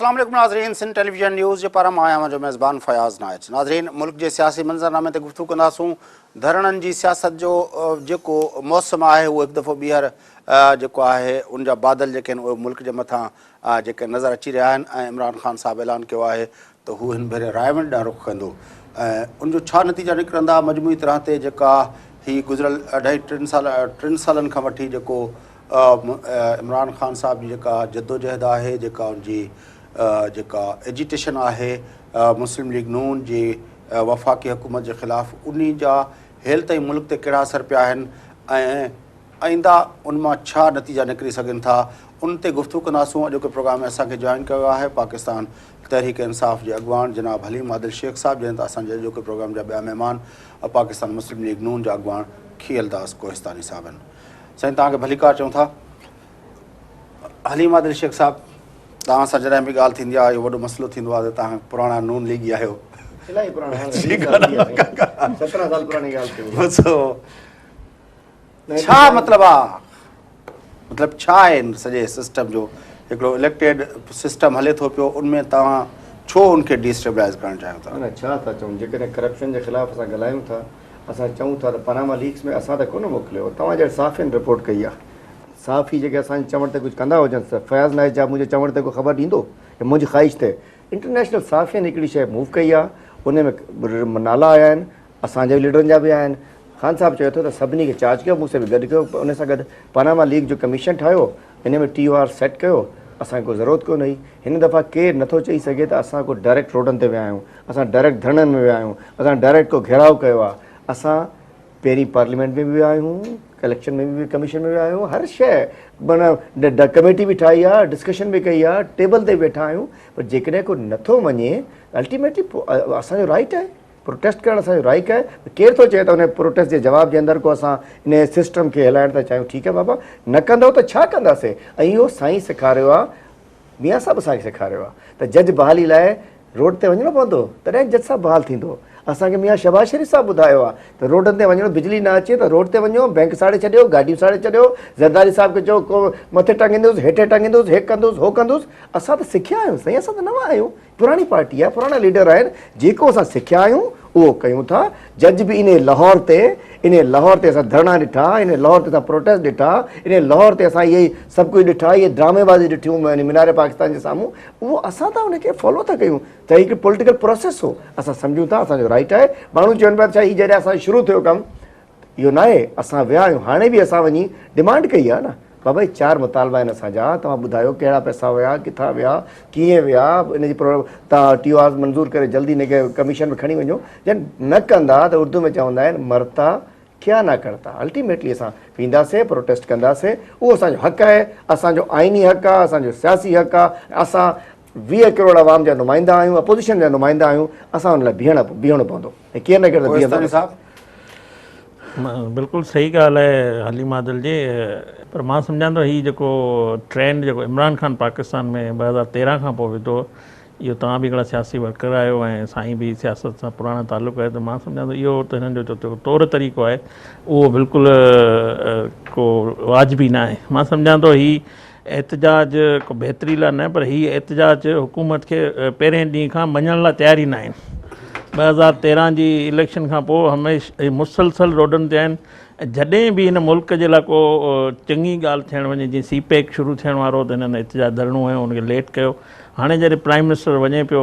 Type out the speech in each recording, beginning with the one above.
اسلام عليڪم ناظرين سنڌ ٽيليويزن نيوز جي پاران مان آهيان اوهان جو ميزبان فياض نائچ ناظرين ملڪ جي سياسي منظرنامي تي گفتگو ڪنداسون ڌرڻن جي سياست جو جيڪو موسم آهي اهو هڪ دفعو ٻيهر جيڪو آهي ان جا بادل جيڪي آهن اهي ملڪ جي مٿان جيڪي نظر اچي رهيا آهن ۽ عمران خان صاحب اعلان ڪيو آهي ته هو هن ڀيري رائيونڊ ڏانهن رخ ڪندو ۽ ان جو ڇا نتيجا نڪرندا مجموعي طرح تي جيڪا هي گذريل اڍائي ٽن سال ٽن سالن کان وٺي جيڪو عمران خان صاحب جي جيڪا جدوجهد آهي جيڪا ان جي جيڪا ايجيٽيشن آهي مسلم ليگ نون جي وفاقي حڪومت جي خلاف انهي جا هيل تائين ملڪ تي ڪهڙا اثر پيا آهن ۽ آئنده ان مان ڇا نتيجا نڪري سگهن ٿا ان تي گفتگو ڪنداسون اڄوڪي پروگرام ۾ اسان کي جوائن ڪيو آهي پاڪستان تحريڪ انصاف جي اڳواڻ جناب حليم عادل شيخ صاحب جڏهن ته اسان جي اڄوڪي پروگرام جا ٻيا مهمان پاڪستان مسلم ليگ نون جا اڳواڻ کيئل داس ڪوهستاني صاحب آهن سائين توهان کي ڀليڪار چئون ٿا. حليم عادل شيخ صاحب توهان سان جڏهن به ڳالهه ٿيندي آهي اهو وڏو مسئلو ٿيندو آهي ته توهان پراڻا نون ليگي آهيو. الاهي پراڻا سترهن سال پراڻي ڳالهه ٿي. سو ڇا مطلب آ مطلب ڇا آهي ان سڄي سسٽم جو هڪڙو اليڪٽيڊ سسٽم هلي ٿو پيو ان ۾ توهان ڇو ان کي ڊي اسٽيبلائز ڪرڻ چاهيو ٿا؟ نه ڇا ٿا چئون جيڪڏهن ڪرپشن جي خلاف اسان ڳالهايون ٿا اسان چئون ٿا ته پاناما ليڪس ۾ اسان ته ڪونه موڪليو توهان جهڙي صحافين رپورٽ ڪئي آهي. صحافي جيڪي اسان جي چوڻ تي ڪجهه ڪندا هجن ته فياض نائچ جا منهنجي چوڻ تي ڪو خبر ڏيندو يا منهنجي خواهش تي انٽرنيشنل صحافين هڪڙي شيء موو ڪئي آهي ان ۾ نالا آيا آهن اسان جي ليڊرن جا به آيا آهن خان صاحب چيو ٿو ته سڀني کي چارج ڪيو مون سان به گڏ ڪيو ان سان گڏ پاناما ليڪ جو ڪميشن ٺاهيو ان ۾ ٽي او آر سيٽ ڪيو اسان کي ڪو ضرورت ڪونه هئي هن دفعا ڪير نٿو چئي سگهي ته اسان ڪو ڊائريڪٽ روڊن تي ويا آهيون اسان ڊائريڪٽ ڌرڻن ۾ ويا آهيون، اسان ڊائريڪٽ ڪو گهيراء ڪيو آهي، اسان پهرين پارليامينٽ ۾ به ويا آهيون، اليڪشن ۾ به ڪميشن ۾ ويا آهيون، هر شيء معنيٰ ڪميٽي به ٺاهي آهي، ڊسڪشن به ڪئي آهي، ٽيبل تي به ويٺا آهيون پر جيڪڏهن ڪو نٿو مڃي ته الٽيميٽلي اسان جو رائيٽ آهي پروٽيسٽ ڪرڻ اسان جو رائيڪ آهي، ڪير ٿو چئي ته ان پروٽيسٽ جي جواب جي اندر ڪو اسان ان سسٽم کي هلائڻ ٿا چاهيون، ٺيڪ آهي بابا نه ڪندؤ ته ڇا ڪنداسين ۽ اهو سائين سيکاريو آهي ميان صاحب اسان کي سيکاريو آهي ته جج بحالي لاء روڊ تي وڃڻو پوندو تڏهن جج صاحب بحال ٿيندو. اسان کي ميان شهباز شريف صاحب ٻڌايو آهي ته روڊن تي وڃڻو بجلي نه اچي ته روڊ تي وڃو بئنڪ ساڙي ڇڏيو گاڏيون ساڙي ڇڏيو زرداري صاحب کي چئو ڪو مٿي ٽنگيندس هيٺي ٽنگيندس هي ڪندس هو ڪندس اسان ته سکيا آهيون سائين اسان ته نوان آهيون پراڻي پارٽي آهي پراڻا ليڊر آهن جيڪو اسان سکيا آهيون اهو ڪيون ٿا جج به انهي لاهور تي انهي لاهور تي اسان ڌرڻا ڏٺا انهي لاهور تي اسان پروٽيسٽ ڏٺا انهي لاهور تي اسان اهي سڀ ڪجهه ڏٺا اهي ڊرامي بازي ڏٺيون مينار پاڪستان جي سامهون اهو اسان ٿا ان کي فالو ٿا ڪيون ته هي هڪ پوليٽيڪل پروسيس هو اسان سمجهون ٿا اسان جو رائيٽ آهي ماڻهو چون پيا ته ڇا هي جڏهن اسان شروع ٿيو ڪم اهو ناهي اسان ويا آهيون هاڻي به اسان وڃي ڊمانڊ ڪئي آهي نه بابا هي چار مطالبا آهن اسان جا توهان ٻڌايو ڪهڙا پئسا ويا ڪٿان ويا ڪيئن ويا ان جي توهان ٽي او آرز منظور ڪري جلدي ان کي ڪميشن ۾ کڻي وڃو جن نه ڪندا ته اردو ۾ چوندا آهن مرتا ڪيا نه ڪرتا الٽيميٽلي اسان وينداسي پروٽيسٽ ڪنداسي اهو اسان جو حق آهي اسان جو آئيني حق آهي اسان جو سياسي حق آهي اسان 20 ڪروڙ عوام جا نمائندا آهيون اپوزيشن جا نمائندا آهيون اسان ان لاء بيهڻ بيهڻو پوندو ۽ ڪير نه ڪير ته بيهندو صاحب بلڪل صحيح ڳالهه آهي حليم عادل جي پر مان سمجهان ٿو هي جيڪو ٽرينڊ جيڪو عمران خان پاڪستان ۾ 2013 کان پوء وڌو اهو توهان به هڪڙا سياسي ورڪر آهيو ۽ سائين به سياست سان پراڻا تعلق آهي ته مان سمجهان ٿو اهو ته هنن جو جيڪو طور طريقو آهي اهو بلڪل ڪو واجبي نه آهي مان سمجهان ٿو هي احتجاج ڪو بهتري لاء نه پر هي احتجاج حڪومت کي پهرين ڏينهن کان مڃڻ لاء تيار ئي نه آهن 2013 جي اليڪشن کان پوء هميشه مسلسل روڊن تي آهن ۽ جڏهن به هن ملڪ جي لاء ڪو چڱي ڳالهه ٿيڻ وڃي جيئن سي پيڪ شروع ٿيڻ وارو هو ته هنن احتجاج ڌرڻو هنيو ان کي ليٽ ڪيو هاڻي جڏهن پرائم منسٽر وڃي پيو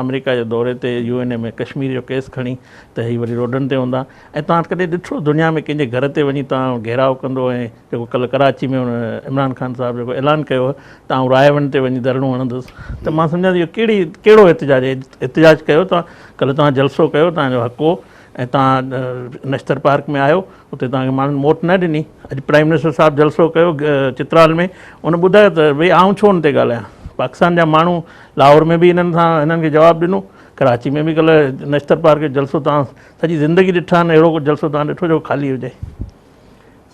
آمريڪا جي دوري تي يو اين اي ۾ ڪشمير جو ڪيس کڻي ته هي وري روڊن تي هوندا ۽ توهان ڪڏهن ڏٺو دنيا ۾ ڪنهن جي گهر تي وڃي توهان گهيراء ڪندو ۽ جيڪو ڪلهه ڪراچي ۾ هن عمران خان صاحب جيڪو اعلان ڪيو ته آئون رائي ونڊ تي وڃي ڌرڻو هڻندس ته مان سمجهان ٿو اهو ڪهڙي ڪهڙو احتجاج احتجاج ڪيو توهان ڪلهه توهان جلسو ڪيو توهان جو حق هو ۽ توهان نشتر پارڪ ۾ آيو اتي توهان کي ماڻهن موٽ نه ڏني اڄ پرائم منسٽر صاحب جلسو ڪيو چترال ۾ ان ٻڌايو ته ڀئي آئون ڇو ان تي ڳالهايان پاڪستان جا ماڻهو لاهور ۾ به انهن سان انهن کي جواب ڏنو ڪراچي ۾ به ڪلهه نشتر پارڪ جو جلسو توهان سڄي زندگي ڏٺا آهن اهڙو ڪو جلسو توهان ڏٺو جو خالي هجي.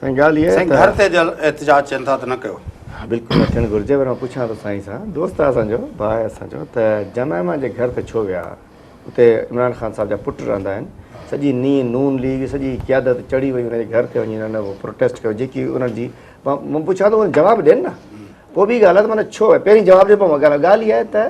سائين ڳالهه اها آهي سائين ته گهر تي احتجاج چين ٿا ته نه ڪيو. ها بلڪل نه ٿيڻ گهرجي پر مان پڇان ٿو سائين سان دوست آهي اسان جو ڀاء آهي اسان جو ته جمائما جي گهر تي ڇو ويا اتي عمران خان صاحب جا پٽ رهندا آهن سڄي نين نون ليگ سڄي قيادت چڙهي وئي ان جي گهر تي وڃي انهن پروٽيسٽ ڪيو جيڪي انهن جي مان پڇان ٿو جواب ڏين نه. پوء ٻي ڳالهه آهي ته معنيٰ ڇو پهرين جواب ڏيو پوء مان ڳالهايان. ڳالهه اها آهي ته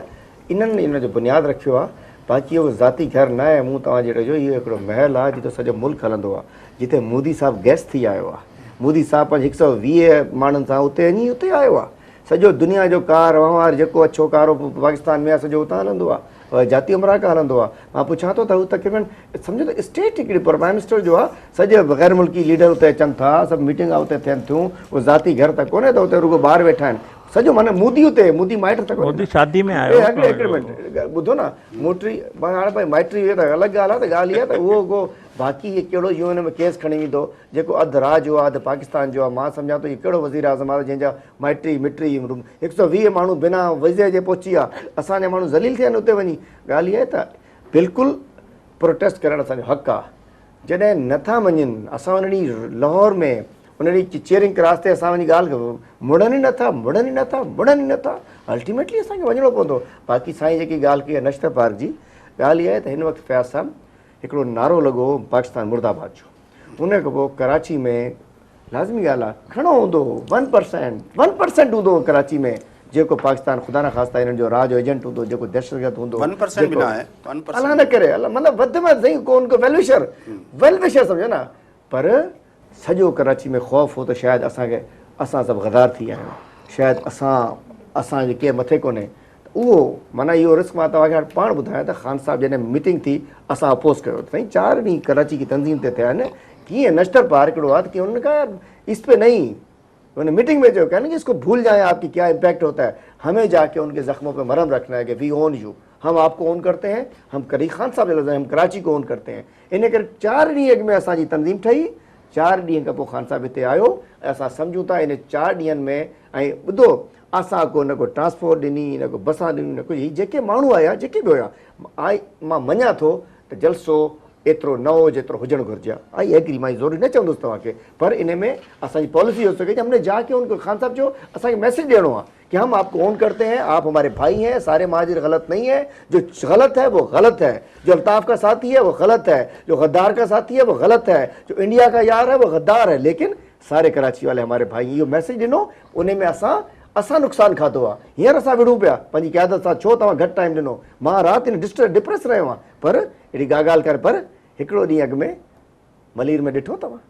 انهن ان جو بنياد رکيو آهي باقي اهو ذاتي گهر نه آهي مون توهان جهڙو جو اهو هڪڙو محل آهي جتي سڄو ملڪ هلندو آهي جتي مودي صاحب گيسٽ ٿي آيو آهي مودي صاحب پنهنجي هڪ سئو 20 ماڻهن سان اتي وڃي اتي آيو آهي سڄو دنيا جو ڪار وهنوار جيڪو اڇو ڪارو پاڪستان ۾ آهي سڄو اتان هلندو آهي جاتي عمرا کان هلندو آهي مان پڇان ٿو ته هو تقريبن سمجهو ته اسٽيٽ هڪڙي پرائم منسٽر جو آهي سڄي غير ملڪي ليڊر اتي اچن ٿا سڀ ميٽنگا اتي ٿين ٿيون اهو ذاتي گهر ته ڪونهي ته اتي رڳو ٻار ويٺا آهن سڄو معنيٰ مودي اتي مودي مائٽ ته ڪونهي مودي شادي ۾ آيو هڪڙي هڪڙي منٽ ٻڌو نه موٽري هاڻي ڀائي مائٽري هجي ته الڳ ڳالهه آهي ته ڳالهه اها ته اهو ڪو باقي هي ڪهڙو يو اين ۾ ڪيس کڻي ويندو جيڪو اڌ را جو آهي اڌ پاڪستان جو آهي مان سمجهان ٿو هي ڪهڙو وزير اعظم آهي جنهن جا مائٽري مٽري 120 ماڻهو بنا ويزي جي پهچي ويا اسان جا ماڻهو ذليل ٿيا آهن اتي وڃي ڳالهه اها آهي ته بلڪل پروٽيسٽ ڪرڻ اسان جو حق آهي جڏهن نه ٿا مڃين اسان ان ڏينهن لاهور ۾ ان ڏينهن چيئرنگ ڪراس تي اسان وڃي ڳالهه مڙن ئي نٿا مڙن ئي نٿا مڙن ئي نٿا الٽيميٽلي اسان کي وڃڻو پوندو باقي سائين جيڪي ڳالهه ڪئي آهي نشتر پارڪ جي ڳالهه اها آهي ته هن وقت فياض صاحب هڪڙو نعرو لڳو هو پاڪستان مرده آباد جو ان کان پوء ڪراچي ۾ لازمي ڳالهه آهي گهڻو هوندو هو 1% 1% هوندو هو ڪراچي ۾ جيڪو پاڪستان خدا نخواسته انهن جو را جو ايجنٽ هوندو جيڪو دهشتگرد هوندو 1% به نه آهي الله نه ڪري الله مطلب وڌ ۾ وڌ سائين ڪو ان ڪو ويل وشر ويل وشر سمجهو نه پر سڄو ڪراچي ۾ خوف هو ته شايد اسان کي اسان سڀ غدار ٿي ويا آهيون شايد اسان اسان جي ڪير مٿي ڪونهي ته اهو معنيٰ اهو رسڪ مان توهان کي هاڻي پاڻ ٻڌايان ته خان صاحب جڏهن ميٽنگ ٿي اسان اپوز ڪيو ته سائين چار ڏينهن ڪراچي جي تنظيم تي ٿيا آهن ڪيئن نشتر پارڪ هڪڙو آهي ته ڪيئن انهن کان يار اس پي نهين ان ميٽنگ ۾ چيو ڪين اس کو ڀول جائين آپ ڪي ڪيا امپيڪٽ هوتا هي همين جا ڪي ان ڪي زخمون پي مرهم رکنا هي ڪي وي اون يو هم آپ ڪو اون ڪرتي هين هم ڪري خان صاحب جو لفظ هم ڪراچي ڪو اون ڪرتي هين ان ڪري چار ڏينهن اڳ ۾ اسان جي تنظيم ٺهي چار ڏينهن کان پوء خان صاحب هتي آيو ۽ اسان سمجهون ٿا ان چار ڏينهن ۾ ۽ ٻڌو اسان ڪو نه ڪو ٽرانسپورٽ ڏني نه ڪو بسان ڏنيون نه ڪجهه هي جيڪي ماڻهو آيا جيڪي به هيا آء مان مڃان ٿو ته جلسو ايترو نه هو جيترو هجڻ گهرجي ها I agree مان ضروري نه چوندس توهان کي پر ان ۾ اسان جي پاليسي هو سگهي هم ني جا ڪي ان خان صاحب چيو اسان کي ميسيج ڏيڻو آهي ڪي هم آپ ڪو اون ڪرتي هين آپ هماري ڀائي هين ساري مهاجر غلط نهين هين جو غلط هي وو غلط هي جو الطاف کا ساٿي هي وو غلط هي جو غدار کا ساٿي هي وو غلط هي جو انڊيا کا يار هي وو غدار هي ليڪن ساري ڪراچي والي هماري ڀائي اهو ميسيج ڏنو ان ۾ اسان اسان نقصان کاڌو آهي هينئر اسان وڙهون پيا پنهنجي قيادت سان ڇو توهان گهٽ ٽائيم ڏنو مان رات ان ڊسٽر ڊپريس رهيو آهيان پر اهڙي ڪا ڳالهه ڪانهي پر هڪڙو ڏينهن اڳ ۾ ملير ۾ ڏٺو توهان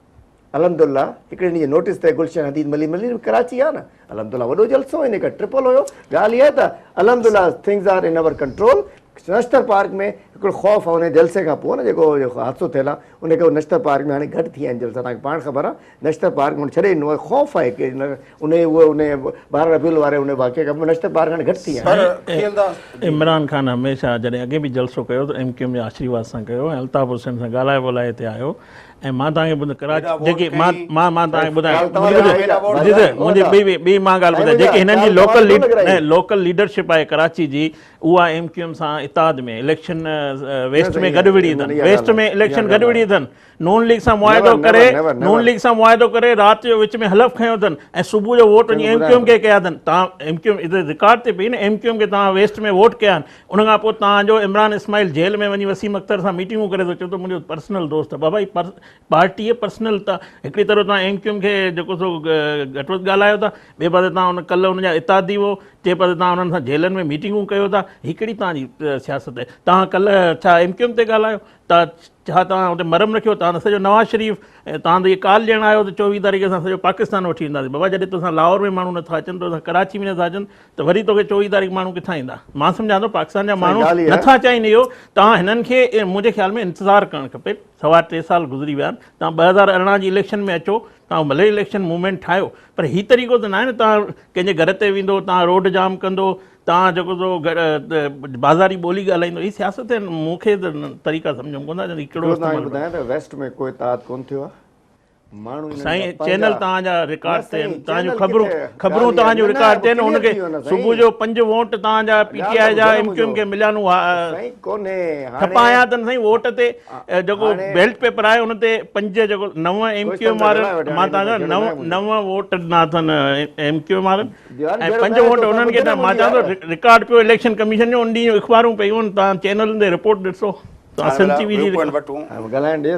الحمدلله هڪڙي ڏينهن جي نوٽيس تي گلشن حديد ملير ملير به ڪراچي آهي نه الحمدلله وڏو جلسو ان کان ٽرپل هيو ڳالهه اها ته الحمدلله things are in our control Nishtar park ۾ هڪڙو خوف آهي ان جلسي کان پوء نه جيڪو حادثو ٿيل آهي ان کان نشتر پارڪ ۾ هاڻي گهٽ ٿي ويا آهن جلسا توهان کي پاڻ خبر آهي نشتر پارڪ هن ڇڏي ڏنو آهي خوف آهي ڪي ان اهو ان 12 ربيع الاول واري ان واقعي کان پوء نشتر پارڪ هاڻي گهٽ ٿي ويا آهن. عمران خان هميشه جڏهن اڳي به جلسو ڪيو ته ايم ڪيو ايم جي آشيرواد سان ڪيو ۽ الطاف حسين سان ڳالهائي ٻولائي هتي آيو ۽ مان توهان کي ٻڌ ڪراچي جيڪي مان مان مان توهان کي ٻڌايان منهنجي ٻي ٻي مان ڳالهه ٻڌايان جيڪي هنن جي لوڪل نه لوڪل ليڊرشپ آهي ڪراچي جي اها ايم ڪيو ايم سان اتحاد ۾ اليڪشن ويسٽ ۾ گڏ وڙهي اٿن ويسٽ ۾ اليڪشن گڏ وڙهي اٿن نون ليگ سان معاهدو ڪري نون ليگ سان معاهدو ڪري رات جو وچ ۾ حلف کنيو اٿن ۽ صبح جو ووٽ وڃي ايم ڪيو ايم کي ڪيا اٿن تان ايم ڪيو ايم رڪارڊ تي پئي نه ايم ڪيو ايم کي تان ويسٽ ۾ ووٽ ڪيا آهن ان کان پوء تان جو عمران اسماعيل جيل ۾ وڃي وسيم اختر سان ميٽنگون ڪري ٿو چئي ٿو منهنجو پرسنل دوست آهي بابا هي پارٽي پرسنل ته هڪڙي طرف تان ايم ڪيو ايم کي جيڪو سو گهٽ وڌ ڳالهايو ٿا ٻئي پاسي تان ان ڪل ان جا اتحادي هو ٽئين پاسي تان انهن سان جيلن ۾ ميٽنگون ڪيو ٿا هي ڪهڙي تان جي سياست آهي تان ڪل ڇا ايم ڪيو ايم تي ڳالهايو ته ڇا توهان اتي مرم رکيو توهان ته سڄو نواز شريف توهان ته هي ڪال ڏيڻ آيو ته 24 تاريخ اسان سڄو پاڪستان وٺي وينداسين بابا جڏهن توسان لاهور ۾ ماڻهو نٿا اچن توسان ڪراچي ۾ نٿا اچن ته وري توکي 24 تاريخ ماڻهو ڪٿان ايندا مان سمجهان ٿو پاڪستان جا ماڻهو نٿا چاهين اهو توهان هنن کي منهنجي خيال ۾ انتظار ڪرڻ کپي سوا ٽي سال گذري ويا آهن توهان 2018 جي اليڪشن ۾ اچو توهان ڀلي اليڪشن موومينٽ ٺاهيو پر هي طريقو ته ناهي نه توهان ڪنهن جي گهر تي ويندو توهان روڊ جام ڪندو توهان جيڪو سو بازاري ٻولي ڳالهائيندو هي سياست آهن مون کي ته طريقا سمجهه ۾ ڪونه ٿا اچن هي ڪهڙو هڪڙو توهان کي استعمال ٻڌايان ته ويسٽ ۾ ڪو اتحاد ڪونه ٿيو آهي ماڻهو انهن جا سائين پنهنجا چينل توهان جا نه رڪارڊ تي آهن سائين توهان جون چينل خبرون ڪٿي خبرون ڳالهه توهان اها جون نه نه رڪارڊ تي آهن ان ڪليئر کي ٿي ويو نه صبح سائين جو پنج ووٽ توهان جا پي ڳالهه ٽي آء ته جا ٻڌو نه ايم ڪيو ايم منهنجو کي مليا آهن اها سائين ڪونهي ٺپا هاڻي آيا اٿن سائين ووٽ تي جيڪو هاڻي بيلٽ پيپر آهي ان تي پنج جيڪو نو ايم ڪوئي ڪيو ايم سمجهه وارن ڳالهايو وٺ مان هاڻي توهان هن جا ۾ جهيڙو نو ناهي منهنجو نو ووٽ ڏنا اٿن ايم ڪيو ايم وارن ديوان ۽ جهيڙو پنج ناهي ووٽ توسان انهن کي ٻڌ نه ڏنا مان منهنجي چوان ٿو يار رڪارڊ پيو اليڪشن ڪميشن جو ان ڏينهن اخبارون پيون آهن توهان چينلن تي رپورٽ ڏسو. توهان سنڌ ٽي وي جي ڳالهائڻ ڏي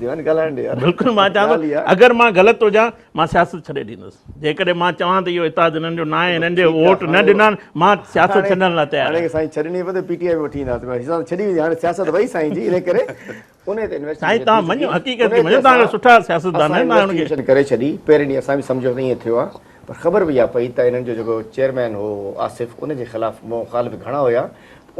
ديوان ڳالهائڻ ڏي يار. بلڪل مان چوان ٿو اگر مان غلط هجان مان سياست ڇڏي ڏيندس جيڪڏهن مان چوان ته اهو اتحاد هنن جو ناهي هنن جي ووٽ نه ڏنا آهن مان سياست ڇڏڻ لاء تيار آهيان. هاڻي سائين ڇڏڻي پوندي پي ٽي آء ۾ وٺي اينداسين سياست ڇڏي ويندي هاڻي سياست وئي سائين جي انهي ڪري انهي تي انويسٽيگيشن سائين توهان مڃو حقيقت کي مڃو توهان سٺا سياستدان آهيو توهان ان کي ڪري ڇڏي پهرين ڏينهن اسان به سمجهيو ته ائين ٿيو آهي پر خبر به اها پئي ته انهن جو جيڪو چيئرمين هو آصف ان جي خلاف مخالف گهڻا هيا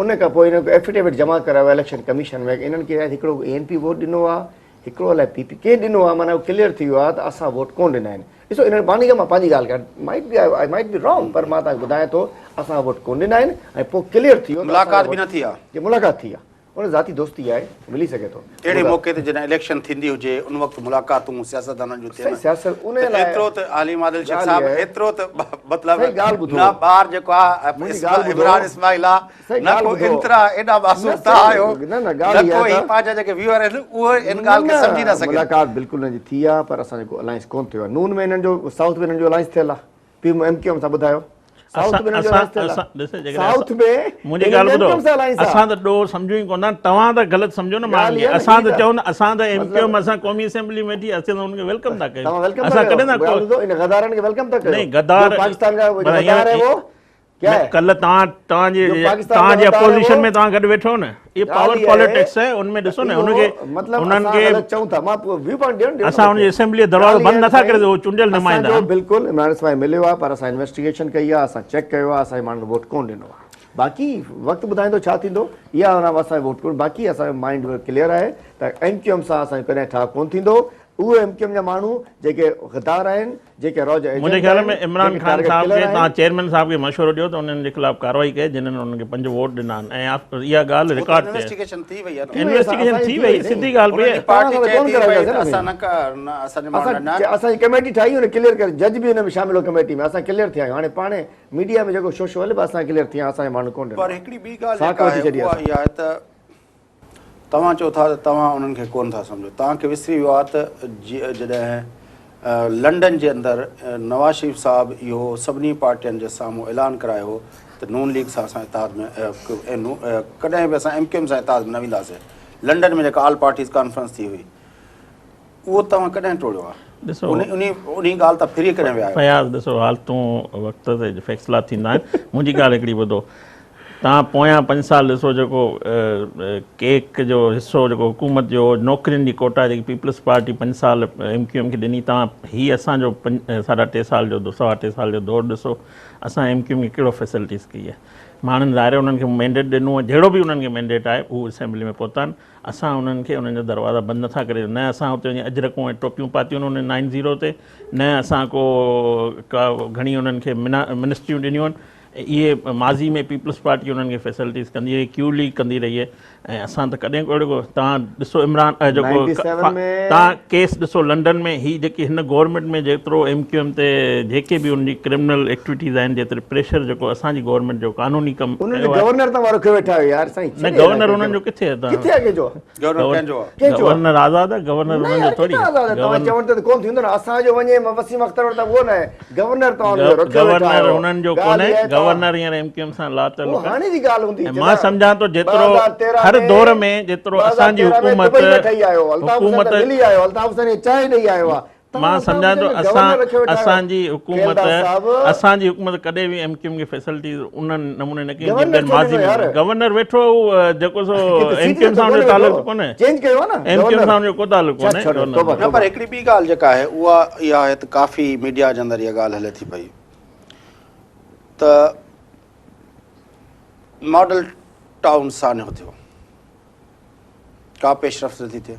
ان کان پوء انهن ايفيڊيوٽ جمع ڪرايو اليڪشن ڪميشن ۾ انهن کي هڪڙو اي اين پي ووٽ ڏنو آهي هڪڙو الائي پي پي ڪنهن ڏنو آهي معنيٰ ڪليئر ٿي ويو آهي ته اسان ووٽ ڪونه ڏنا آهن ڏسو انهن باني کان مان پنهنجي ڳالهه ڪيان مائٽ بي آء مائٽ بي رانگ پر مان توهان کي ٻڌايان ٿو اسان ووٽ ڪونه ڏنا آهن ۽ پوء ڪليئر ٿي ويو ملاقات به نه ٿي آهي جي ملاقات ٿي آهي ان ذاتي دوستي آهي ملي سگهي ٿو. اهڙي موقعي تي جڏهن اليڪشن ٿيندي هجي ان وقت ملاقاتون سياستدانن جون ٿين ته ايترو ته حليم عادل شيخ صاحب ايترو ته مطلب نه ٻار جيڪو آهي عمران اسماعيل آهي نه ڪو انترا ايڏا معصوم توهان آهيو نه ڪو هي پنهنجا جيڪي ويوئر آهن اهي ان ڳالهه کي سمجهي نه سگهن. ملاقات بلڪل انهن جي ٿي آهي پر اسان جو ڪو الائنس ڪونه ٿيو آهي نون ۾ انهن جو سائوٿ ۾ انهن جو الائنس ٿيل آهي پي ايم ڪيو ايم سان ٻڌايو سائوٿ ۾ انهن جو الائنس ٿيل آهي سائوٿ ۾ منهنجي ڳالهه ٻڌو اسان ته ڏوهه سمجهون ئي ڪونه توهان ته غلط سمجهو نه ماڻهن کي اسان ته چئون اسان ته ايم ڪيو ايم اسان قومي اسيمبلي ۾ ويٺي اسين ته انهن کي welcome ٿا ڪيون اسان ڪڏهن ٿا ٻڌو ان غدارن کي welcome ٿا ڪيو نه غدار پاڪستان جا غدار هي وو ڪلهه توهان توهان جي توهان جي اپوزيشن ۾ توهان گڏ ويٺو نه اهي پاور پاليٽڪس آهي ان ۾ ڏسو نه ان کي انهن کي چئون ٿا مان ويو پوائنٽ ڏيڻ ڏيو اسان ان جي اسيمبلي جو دروازو بند نٿا ڪري سگهون چونڊيل نمائندا اسان جو بلڪل عمران اسماعيل مليو آهي پر اسان انويسٽيگيشن ڪئي آهي اسان چيڪ ڪيو آهي اسان جي ماڻهن ووٽ ڪون ڏنو آهي باقي وقت ٻڌائيندو ڇا ٿيندو اها اسان ووٽ ڪون باقي اسان جو مائنڊ ڪليئر آهي ته ايم ڪيو ايم سان اسان جو ڪڏهن ٺاهه ڪون ٿيندو اهي ايم ڪيو ايم جا ماڻهو جيڪي غدار آهن جيڪي را جا منهنجي ايجنٽ خيال آهن ۾ عمران جيڪي خان ٽارگيٽ صاحب ڪلر کي آهن. توهان چيئرمين صاحب کي مشورو ڏيو ته انهن جي خلاف ڪارروائي ڪئي جنھن انهن کي پنج ووٽ ڏنا آهن ۽ اها ڳالهه هو ته رڪارڊ تي انويسٽيگيشن ٿي وئي آهي نه. انويسٽيگيشن ٿي وئي سڌي ڳالهه انهن پئي جي پارٽي توهان چئي سان ٿي ڪونه پئي ڪرائينداسين ته نه اسان نه نه اسان جا ماڻهو اسان نه ڏنا آهن. اسان جي ڪميٽي ٺاهي ان ڪليئر ڪري جج به ان ۾ شامل هو ڪميٽي ۾ اسان ڪليئر ٿيا آهيون هاڻي پاڻ ميڊيا ۾ جيڪو شوشو هلي پيو اسان ڪليئر ٿي ويا اسان جي ماڻهن ڪونه ڏنو پر هڪڙي ٻي ڳالهه ساک جيڪا وٺي آهي ڇڏي اها اسان. اها آهي ته توهان چئو ٿا ته توهان انهن کي ڪونه ٿا سمجهو. توهان کي وسري ويو آهي ته جڏهن لنڊن جي اندر نواز شريف صاحب اهو سڀني پارٽين جي سامهون اعلان ڪرايو هو ته نون ليگ سان اسان اتحاد ۾ ڪڏهن به اسان ايم ڪيو ايم سان اتحاد ۾ نه وينداسين. لنڊن ۾ جيڪا آل پارٽيز ڪانفرنس ٿي هئي اهو توهان ڪڏهن ٽوڙيو آهي؟ ڏسو انهي ڳالهه تان ڦري ڪڏهن ويا آهيو؟ فياض ڏسو حالتون وقت تي فيصلا ٿيندا آهن. منهنجي ڳالهه هڪڙي ٻڌو. توهان پويان پنج سال ڏسو جيڪو ڪيڪ جو حصو جيڪو حڪومت جو نوڪرين جي ڪوٽا جيڪي پيپلز پارٽي پنج سال ايم ڪيو ايم کي ڏني توهان هي اسان جو ساڍا ٽي سال جو سوا ٽي سال جو دور ڏسو اسان ايم ڪيو ايم کي ڪهڙو فيسلٽيز ڪئي آهي ماڻهن ظاهر انهن کي مينڊيٽ ڏنو آهي جهڙو به انهن کي مينڊيٽ آهي هو اسيمبلي ۾ پهتا آهن اسان انهن کي انهن جا دروازا بند نٿا ڪري نه اسان اتي وڃي اجرڪون ۽ ٽوپيون پاتيون آهن انهن نائن زيرو تي نه اسان ڪو ڪا گهڻي انهن کي منسٽريون ڏنيون آهن اهي ماضي ۾ پيپلز پارٽي انهن کي فيسلٽيز ڪندي رهي ڪيو ليگ ڪندي رهي ۽ اسان ته ڪڏهن ڪو اهڙو ڪو توهان ڏسو عمران جيڪو توهان ڪيس ڏسو لنڊن ۾ هي جيڪي هن گورنمينٽ ۾ جيترو ايم ڪيو ايم تي جيڪي به ان جي ڪرمنل ايڪٽيوٽيز آهن جيتري پريشر جيڪو اسان جي گورنمينٽ جو قانوني ڪم انهن جو گورنر توهان رکيو ويٺا آهيو يار سائين نه گورنر انهن جو ڪٿي آهي ڪٿي آهي ڪنهن جو گورنر ڪنهن جو آهي گورنر آزاد آهي گورنر انهن جو ٿوري آزاد آهي توهان چوڻ ته ڪون ٿيندو نه اسان جو وڃي وسيم اختر وٽ ته اهو نه آهي گورنر توهان جو رکيو ويٺا آهيو. گورنر انهن جو ڪونهي گورنر هينئر ايم ڪيو ايم سان لا تعلق آهي. هاڻي جي ڳالهه هوندي ۽ مان سمجهان ٿو جيترو هر دور ۾ جيترو اسان جي حڪومت حڪومت ملي آيو الطاف حسين کي چانهه ڏئي آيو آهي مان سمجهان ٿو اسان اسان جي حڪومت اسان جي حڪومت ڪڏهن به ايم ڪيو ايم کي فيسلٽيز ان نموني نه ڪئي جيئن ٻين ماضي ۾ گورنر ويٺو هو جيڪو سو ايم ڪيو ايم سان ان جو تعلق ڪونهي چينج ڪيو آهي نه ايم ڪيو ايم سان ان جو ڪو تعلق ڪونهي نه پر هڪڙي ٻي ڳالهه جيڪا آهي اها اها آهي ته ڪافي ميڊيا جي اندر اها ڳالهه هلي ٿي پئي ته ماڊل ٽائون سانحو ٿيو ڪا پيش رفت نٿي ٿئي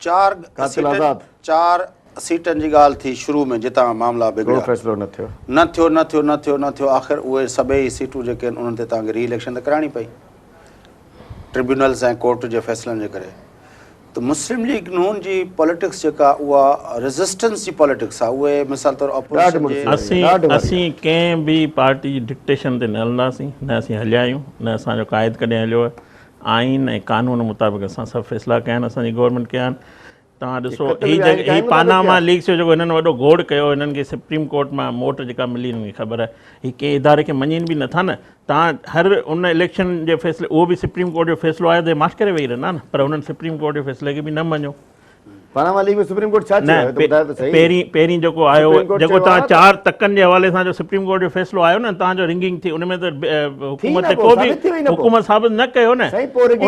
چار سيٽن چار سيٽن جي ڳالهه ٿي شروع ۾ جتان معاملا بگڙيا فيصلو نه ٿيو نه ٿيو نه ٿيو نه ٿيو نه ٿيو آخر اهي سڀئي سيٽون جيڪي آهن انهن تي توهان کي ري اليڪشن ته ڪرائڻي پئي ٽربيونلز ۽ ڪورٽ جي فيصلن جي ڪري ته مسلم ليگ نون جي پاليٽڪس جيڪا اها ريزسٽنس جي پاليٽڪس آهي اهي مثال طور اپوزيشن جي اسين اسين ڪنهن به پارٽي جي ڊڪٽيشن تي نه هلنداسين نه اسين هليا آهيون نه اسان جو قائد ڪڏهن هليو آهي آئين ۽ قانون مطابق اسان سڀ فيصلا ڪيا آهن اسان جي گورنمينٽ ڪيا آهن. توهان ڏسو هي جيڪي هي پاناما ليڪس جو جيڪو هنن وڏو گوڙ ڪيو هنن کي سپريم ڪورٽ مان موٽ جيڪا ملي هنن کي خبر آهي هي ڪنهن اداري کي مڃين به نٿا نه توهان هر ان اليڪشن جي فيصلي اهو به سپريم ڪورٽ جو فيصلو آيو ته ماٺ ڪري ويهي رهندا نه پر هنن سپريم ڪورٽ جي فيصلي کي به نه مڃيو. پاناما ليڪ ۾ سپريم ڪورٽ ڇا چيو آهي ته ٻڌايو ته سهي. پهرين پهرين جيڪو آيو جيڪو توهان چار تڪن جي حوالي سان جو سپريم ڪورٽ جو فيصلو آيو نه توهان جو رنگنگ ٿي ان ۾ ته حڪومت تي ڪو به حڪومت ثابت نه ڪيو نه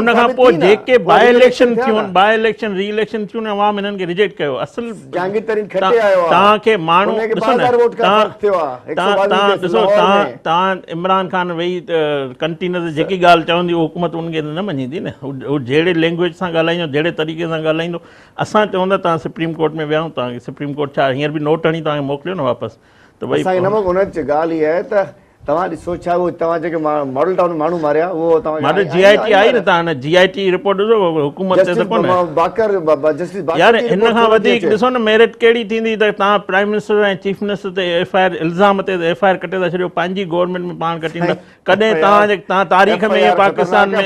ان کان پوء جيڪي باء اليڪشن ٿيون باء اليڪشن ري اليڪشن ٿيون عوام انهن کي ريجيڪٽ ڪيو اصل توهان کي ماڻهو ڏسو نه توهان ڏسو توهان توهان عمران خان ويهي ڪنٽينر تي جيڪي ڳالهه چوندي اهو حڪومت ان کي نه مڃيندي نه هو جهڙي لينگويج سان ڳالهائيندو جهڙي طريقي سان ڳالهائيندو اسان چون ٿا توهان سپريم ڪورٽ ۾ ويا آهيون توهان کي سپريم ڪورٽ ڇا هينئر به نوٽ هڻي توهان کي موڪليو نه واپس ته ڀئي اسان کي نه موڪليو ان ڳالهه اها آهي ته توهان ڏسو ڇا اهو توهان جيڪي ماڊل ٽائون ۾ ماڻهو ماريا اهو توهان ماڊل جي آء ٽي آئي نه توهان جي آء ٽي رپورٽ ڏسو حڪومت تي ته ڪونه باقر جسٽس باقر يار هن کان وڌيڪ ڏسو نه ميرٽ ڪهڙي ٿيندي ته توهان پرائم منسٽر ۽ چيف منسٽر تي ايف I R الزام تي ايف I R ڪٽي ٿا ڇڏيو پنهنجي گورنمينٽ ۾ پاڻ ڪٽيندا ڪڏهن توهان جي توهان تاريخ ۾ ائين پاڪستان ۾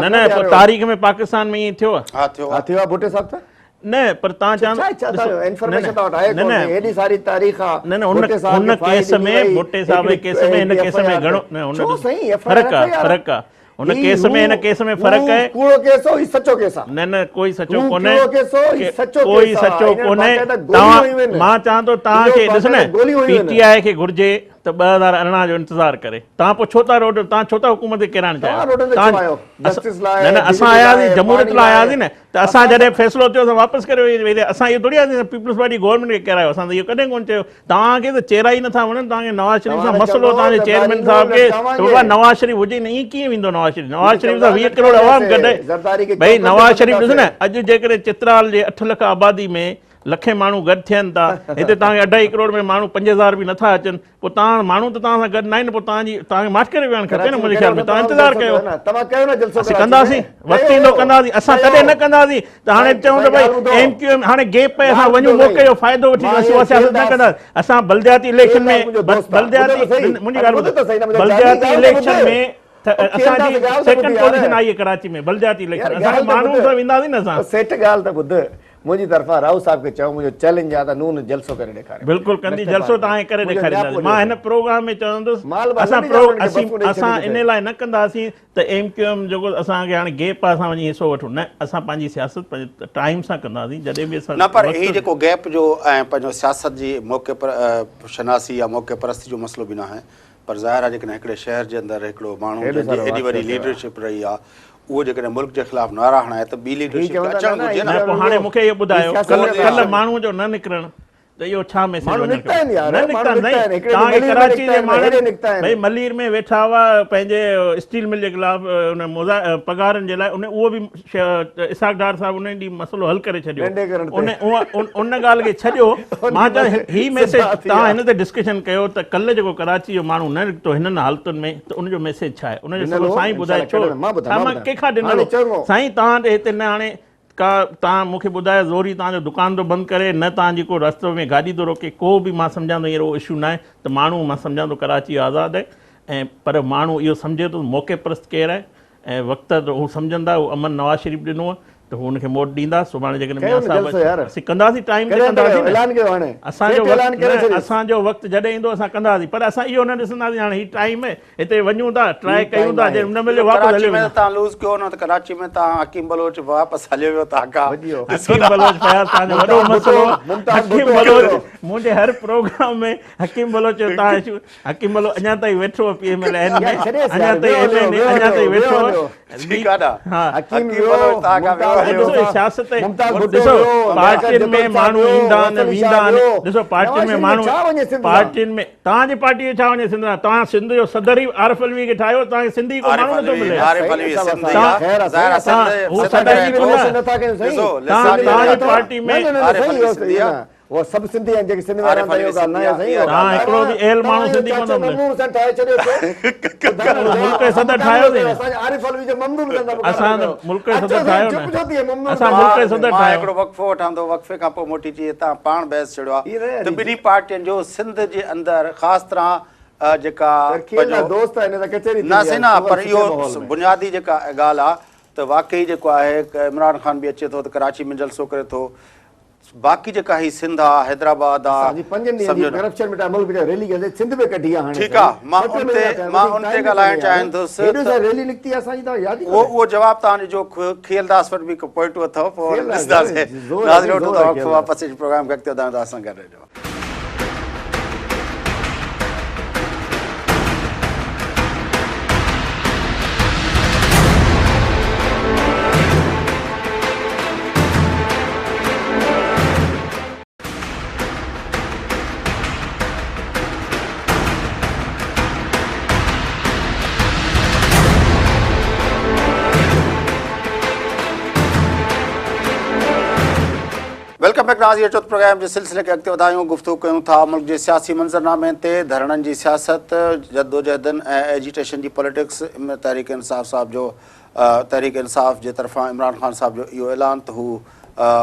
نه نه تاريخ ۾ پاڪستان ۾ ائين ٿيو آهي ها ٿيو آهي ها ٿيو آهي ڀٽي صاحب ته نه پر توهان چوان ڇا ڇا ٿا انفارميشن توهان وٽ آهي نه نه هيڏي ساري تاريخ آ نه نه ان ان ڪيس ۾ ڀٽي صاحب جي ڪيس ۾ هن ڪيس ۾ گهڻو نه ان ڇو سائين ايف فرق آ فرق آ ان ڪيس ۾ هن ڪيس ۾ فرق آهي ڪوڙو ڪيس هو هي سچو ڪيس آ نه نه ڪوئي سچو ڪونهي ڪوڙو ڪيس هو هي سچو ڪيس ڪوئي سچو ڪونهي توهان مان چوان ٿو توهان کي ڏس نه پي ٽي آء کي گهرجي ته 2018 جو انتظار ڪري توهان پوء ڇو ٿا روڊ توهان ڇو ٿا حڪومت کي ڪيرائڻ چاهيو توهان نه نه اسان آياسين جمهوريت لاء آياسين نه ته اسان جڏهن فيصلو ٿيو اسان واپس ڪري وئي اسان اهو ٿوري آياسين پيپلز پارٽي گورنمينٽ کي ڪيرايو اسان ته اهو ڪڏهن ڪونه چيو توهان کي ته چهرا ئي نٿا وڻن توهان کي نواز شريف سان مسئلو توهان جي چيئرمين صاحب کي ته بابا نواز شريف هجي نه ائين ڪيئن ويندو نواز شريف نواز شريف سان 20 ڪروڙ عوام گڏ ڀئي نواز شريف ڏس نه اڄ جيڪڏهن چترال جي 8 لک آبادي ۾ لکين ماڻهو گڏ ٿين ٿا هتي توهان کي اڍائي ڪروڙ ۾ ماڻهو 5000 به نٿا اچن پوء توهان ماڻهو ته توهان سان گڏ ناهن پوء توهان جي توهان کي ماٺ ڪري ويهڻ کپي نه منهنجي خيال ۾ توهان انتظار ڪيو اسين ڪنداسين وقت ايندو ڪنداسين اسان تڏهن نه ڪنداسين ته هاڻي چئون ته ڀئي ايم ڪيو ايم هاڻي گيپ پئي اسان وڃون موقعي جو فائدو وٺي اسين اها سياست نه ڪنداسين اسان بلدياتي اليڪشن ۾ بلدياتي منهنجي ڳالهه ٻڌو بلدياتي اليڪشن ۾ اسان جي سيڪنڊ پوزيشن آئي ڪراچي ۾ بلدياتي اليڪشن اسان ماڻهو سان وينداسين نه اسان سيٺ ڳالهه ته ٻڌ منهنجي طرفان رائو صاحب کي چئو منهنجو چئلينج آ ته نون جلسو ڪري ڏيکاريو. بلڪل ڪندي جلسو توهان کي ڪري ڏيکارينداسين مان هن پروگرام ۾ چوندس اسان اسين اسان ان لاء نه ڪنداسين ته ايم ڪيو ايم جيڪو اسان کي هاڻي گيپ آ اسان وڃي حصو وٺون نه اسان پنهنجي سياست پنهنجي ٽائيم سان ڪنداسين جڏهن به اسان نه پر هي جيڪو گيپ جو ۽ پنهنجو سياست جي موقعي پر شناسي يا موقعي پرستي جو مسئلو به ناهي پر ظاهر آهي جيڪڏهن هڪڙي شهر جي اندر هڪڙو ماڻهو جنهن جي ايڏي وڏي ليڊرشپ رهي آهي اهو جيڪڏهن ملڪ جي خلاف نعرا هڻائي ته ٻي ليڊرشپ کي اچڻ گهرجي نه. پوء هاڻي مون کي اهو ٻڌايو ڪلهه ماڻهو جو نه نڪرڻ ته اهو ڇا ميسيج وڃڻ کپي؟ نه نڪتا آهن سائين توهان کي ڪراچي جي ماڻهن ڀئي ملير ۾ ويٺا هئا پنهنجي اسٽيل مل جي خلاف ان پگهارن جي لاء ان اهو به اسحاق ڊار صاحب ان ڏينهن مسئلو حل ڪري ڇڏيو ان ان ڳالهه کي ڇڏيو مان چوان هي ميسيج توهان هن تي ڊسڪشن ڪيو ته ڪلهه جيڪو ڪراچي جو ماڻهو نه نڪتو هنن حالتن ۾ ته ان جو ميسيج ڇا آهي ان جو سبب سائين ٻڌائي ڇو ڇا مان ڪنهن کان ڊنل هو سائين توهان ڏي هتي نه هاڻي ڪا توهان مون کي ٻڌايو زوري توهان جو دڪان ٿو بند ڪري نه توهان جي ڪو رستو ۾ گاڏي ٿو روڪي ڪو به مان سمجهان ٿو هينئر اهو اشو ناهي ته ماڻهو مان سمجهان ٿو ڪراچي آزاد آهي ۽ پر ماڻهو اهو سمجهي ٿو موقعي پرست ڪير آهي ۽ وقت ته هو سمجهندا هو امن نواز شريف ڏنو آهي ته هو ان کي موٽ ڏيندا سڀاڻي جيڪڏهن ميان صاحب اسين ڪنداسين ٽائيم تي ڪنداسين نه اسان جو وقت نه اسان جو وقت جڏهن ايندو اسان ڪنداسين پر اسان اهو نه ڏسنداسين هاڻي هي ٽائيم هتي وڃون ٿا ٽرائي ڪيون ٿا جي نه مليو واپس هليو ڪراچي ۾ تان لوز ڪيو نه ته ڪراچي ۾ تان حڪيم بلوچ واپس هليو ويو تان کا حڪيم بلوچ فياض تان جو وڏو مسئلو حڪيم بلوچ منهنجي هر پروگرام ۾ حڪيم بلوچ جو تان حڪيم بلو اڃا تائين ويٺو هو پي ايم ايل اين ۾ اڃا تائين ايم اين اي اڃا تائين ويٺو هو ٺيڪ آ نه ها حڪيم ويو ڏسو سياست ڏسو پارٽين ۾ ماڻهو ايندا آهن ويندا آهن ڏسو پارٽين ۾ ماڻهو پارٽين ۾ توهان جي پارٽي جو ڇا وڃي سنڌ سان توهان سنڌ جو صدر ئي عارف علوي کي ٺاهيو توهان کي سنڌي ڪو ماڻهو نٿو ملي عارف علوي سنڌ ظاهر هو صدر ئي ڪونه توهان جي پارٽي ۾ عارف علوي سنڌي اهي سڀ سنڌي آهن جيڪي سنڌ ۾ رهن ٿا اهو ڳالهه ناهي سائين اها ڳالهه هڪڙو به اهل ماڻهو سنڌي ڪونه ٿو ملي ممنون حسين ٺاهي ڇڏيو ملڪ جو صدر ٺاهيو اٿئي اسان عارف علوي جو ممنون حسين سان اسان ته ملڪ جو صدر ٺاهيو نه اسان ملڪ جو صدر مان هڪڙو وقفو وٺان ٿو وقفي کان پوء موٽي اچي هتان پاڻ بحث ڇڙيو آهي ته ٻنهي پارٽين جو سنڌ جي اندر خاص طرح جيڪا دوست آهن نه سائين نه پر اهو بنيادي جيڪا ڳالهه آهي. ته واقعي جيڪو آهي عمران خان به اچي ٿو ته ڪراچي ۾ جلسو ڪري ٿو باقي جيڪا هي سنڌ آ حيدرآباد آ اسان جي پنجن ڏينهن جي ڪرپشن مٽا ملڪ جا ريلي ڪڍي سنڌ ۾ ڪڍي آ هاڻي ٺيڪ آ مان ان تي مان ان تي ڳالهائڻ چاهيندس هيڏو سا ريلي نڪتي آ اسان جي توهان ياد ئي اهو اهو جواب توهان ڏجو کيل داس وٽ به هڪ پوائنٽ اٿو پوء ڏسنداسين ناظرين وٺون ٿا وقفو واپس اچي پروگرام کي اڳتي وڌايون ٿا اسان گڏ رهجو. Welcome back ناظرين اچو ته پروگرام جي سلسلي کي اڳتي وڌايون گفتگو ڪيون ٿا ملڪ جي سياسي منظرنامي تي ڌرڻن جي سياست جدوجهدن ۽ ايجيٽيشن جي پوليٽڪس تحريڪ انصاف صاحب جو تحريڪ انصاف جي طرفان عمران خان صاحب جو اهو اعلان ته هو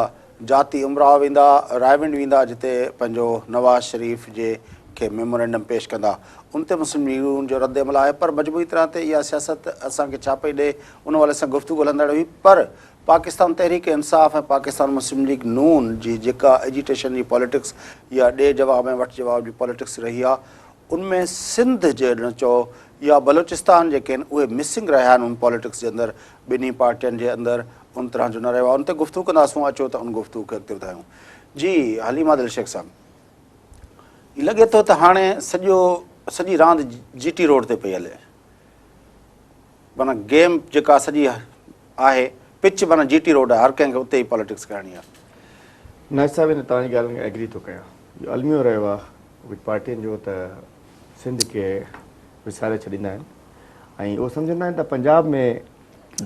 جاتي امراء ويندا رائيونڊ ويندا جتي پنهنجو نواز شريف جي کي ميمورينڊم پيش ڪندا ان تي مسلم ليگ نون جو رد عمل آهي پر مجموعي طرح تي اها سياست اسان کي ڇا پئي ڏئي ان حوالي سان گفتگو هلندڙ هئي پر پاڪستان تحريڪ انصاف ۽ پاڪستان مسلم ليگ نون جي جيڪا ايجيٽيشن جي پاليٽڪس يا ڏي جواب ۽ وٺ جواب جي پاليٽڪس رهي آهي ان ۾ سنڌ جي چئو يا بلوچستان جيڪي آهن اهي مسنگ رهيا آهن ان پاليٽڪس جي اندر ٻنهي پارٽين جي اندر ان طرح جو نه رهيو آهي ان تي گفتگو ڪنداسون اچو ته ان گفتگو کي اڳتي وڌايون جي حليم عادل شيخ صاحب لڳي ٿو ته هاڻي سڄو سڄي راند جي ٽي روڊ تي پئي هلي معنيٰ گيم جيڪا سڄي آهي پچ معنيٰ جي ٽي روڊ آهي هر ڪنهن کي اتي ئي پاليٽڪس ڪرڻي آهي. ناز صاحب ان توهان جي ڳالهه کي ايگري ٿو ڪيان اهو الميو رهيو آهي ڪجهه پارٽين جو ته سنڌ کي وساري ڇڏيندا آهن ۽ اهو سمجهندا آهن ته پنجاب ۾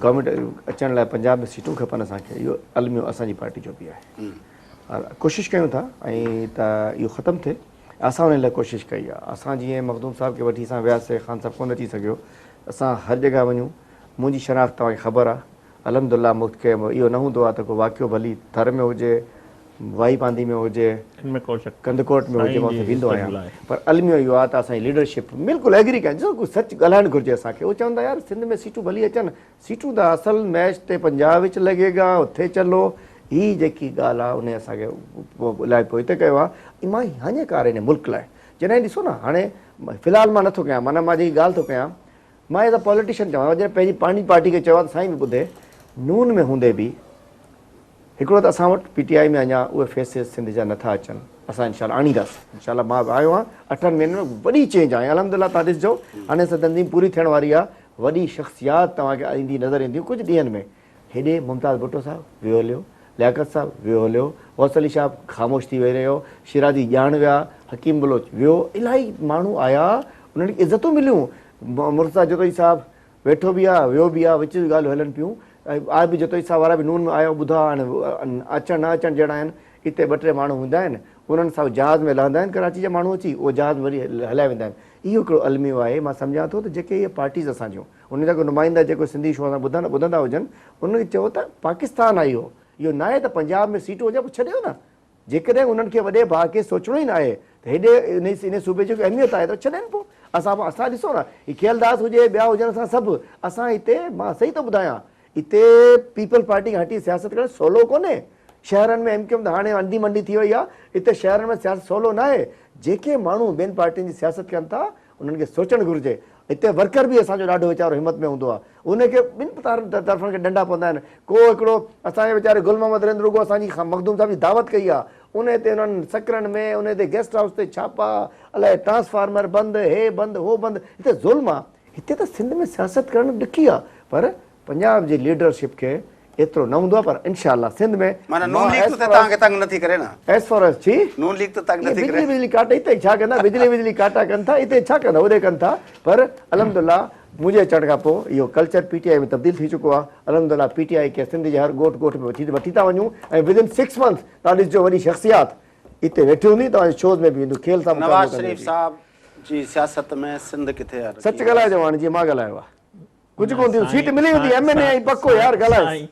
گورنمينٽ اچڻ لاء پنجاب ۾ سيٽون کپن اسان کي اهو الميو اسان جي پارٽي جو به آهي ڪوشش ڪيون ٿا ۽ ته اهو ختم ٿئي اسان ان لاء ڪوشش ڪئي آهي اسان جيئن مخدوم صاحب کي وٺي اسان وياسي خان صاحب ڪونه اچي سگهيو اسان هر جڳهه وڃون منهنجي شناخت توهان کي خبر آهي الحمد لله مون کي اهو نه هوندو آهي ته ڪو واقعو ڀلي ٿر ۾ هجي واهي پانڌي ۾ هجي ان ۾ ڪو شڪ ڪنڌڪوٽ ۾ هجي مان اتي ويندو آهيان پر الميو اهو آهي ته اسان جي ليڊرشپ بلڪل ايگري ڪيان ڏسو ڪو سچ ڳالهائڻ گهرجي اسان کي هو چون ٿا يار سنڌ ۾ سيٽون ڀلي اچن سيٽون ته اصل ميچ تي پنجاب وچ لڳي گا اتي چلو هي جيڪي ڳالهه آهي ان اسان کي الاهي پوئتي ڪيو آهي مان هاڃيڪار هن ملڪ لاء جڏهن ڏسو نه هاڻي في الحال مان نٿو ڪيان معنيٰ مان جيڪي ڳالهه ٿو ڪيان مان ايز اي پاليٽيشن چوان ٿو جڏهن پنهنجي پنهنجي پارٽي کي چيو آهي ته سائين به ٻڌي نون ۾ هوندي به هڪڙو ته اسان وٽ پي ٽي آء ۾ اڃا اهي فيسز سنڌ جا نٿا اچن اسان انشاء الله آڻينداسين انشاء الله مان به آيو آهيان اٺن مهينن ۾ وڏي چينج آئي الحمد لله تان ڏسجو هاڻي اسان تنظيم پوري ٿيڻ واري آهي وڏي شخصيات توهان کي ايندي نظر اينديون ڪجهه ڏينهن ۾ هيڏي ممتاز ڀٽو صاحب ويو هليو، لياقت صاحب ويو هليو، غوث علي شاهه خاموش ٿي ويهي رهيو، شيرازي ڄاڻ ويا، حڪيم بلوچ ويو، الاهي ماڻهو آيا، انهن کي عزتون مليون، مرتضيٰ جتوئي صاحب ويٺو به آ، ويو به آ، وچ جون ڳالهيون هلن پيون، آء بي جتوئي صاحب وارا به نون ۾ آيا ٻڌا هاڻي اچڻ نه اچڻ جهڙا آهن، اتي ٻه ٽي ماڻهو هوندا آهن، انهن سان جهاز ۾ لهندا آهن ڪراچي جا ماڻهو اچي، اهو جهاز ۾ وري هليا ويندا آهن، اهو هڪڙو الميو آهي، مان سمجهان ٿو ته جيڪي اهي پارٽيز اسان جون. انهن جا ڪو نمائندا جيڪو سنڌي شو سان ٻڌن ٻڌندا هجن انهن کي چئو ته پاڪستان آهي اهو اهو ناهي ته پنجاب ۾ سيٽون هجن پوء ڇڏيو نه جيڪڏهن انهن کي وڏي ڀاء کي سوچڻو ئي ناهي ته هيڏي انهي انهي صوبي جي اهميت آهي ته ڇڏين پوء اسان اسان ڏسو نه هي کيل داس هجي ٻيا هجن اسان سڀ اسان هتي مان صحيح ٿو ٻڌايان هتي پيپلز پارٽي کان هٽي سياست ڪرڻ سولو ڪونهي شهرن ۾ ايم ڪيو ايم ته هاڻي انڌي منڊي ٿي وئي آهي هتي شهرن ۾ سياست سولو ناهي جيڪي ماڻهو ٻين پارٽين جي سياست ڪن ٿا انهن کي سوچڻ گهرجي. هتي ورڪر به اسان جو ڏاڍو ويچارو همت ۾ هوندو آهي. ان کي ٻن طرفن کي ڏنڊا پوندا آهن. ڪو هڪڙو اسان جي ويچاري گل محمد رند رڳو اسان جي مخدوم صاحب جي دعوت ڪئي آهي. ان تي انهن سڪرن ۾ ان تي گيسٽ هائوس تي ڇاپا، الائي ٽرانسفارمر بند، هي بند هو بند، هتي ظلم آهي. هتي ته سنڌ ۾ سياست ڪرڻ ڏکي آهي پر پنجاب جي ليڊرشپ کي ايترو نه هوندو آهي پر انشاء الله سنڌ ۾ معنيٰ نون ليگ ته توهان کي تنگ نٿي ڪري نه. ايس فار ايس ڇي نون ليگ ته تنگ نٿي ڪري. بجلي بجلي ڪاٽ هتي ڇا ڪندا بجلي بجلي ڪاٽا ڪن ٿا هتي ڇا ڪندا هوڏي ڪن ٿا پر الحمد لله منهنجي اچڻ کان پوء اهو ڪلچر پي ٽي آء ۾ تبديل ٿي چڪو آهي الحمد لله پي ٽي آء کي سنڌ جي هر ڳوٺ ڳوٺ ۾ وٺي وٺي ٿا وڃون ۽ ود ان 6 منٿس توهان ڏسجو وڏي شخصيات هتي ويٺي هوندي توهان جي شوز ۾ به ايندو کيل سان مقابلو مقابلو نواز شريف صاحب جي سياست ۾ سنڌ ڪٿي آهي سچ ڳالهائجو هاڻي جيئن مان ڳالهايو آهي. ڪجهه ڪون ٿيندو سيٽ ملي ويندي ايم اين اي آئين پڪو يار ڳالهائيس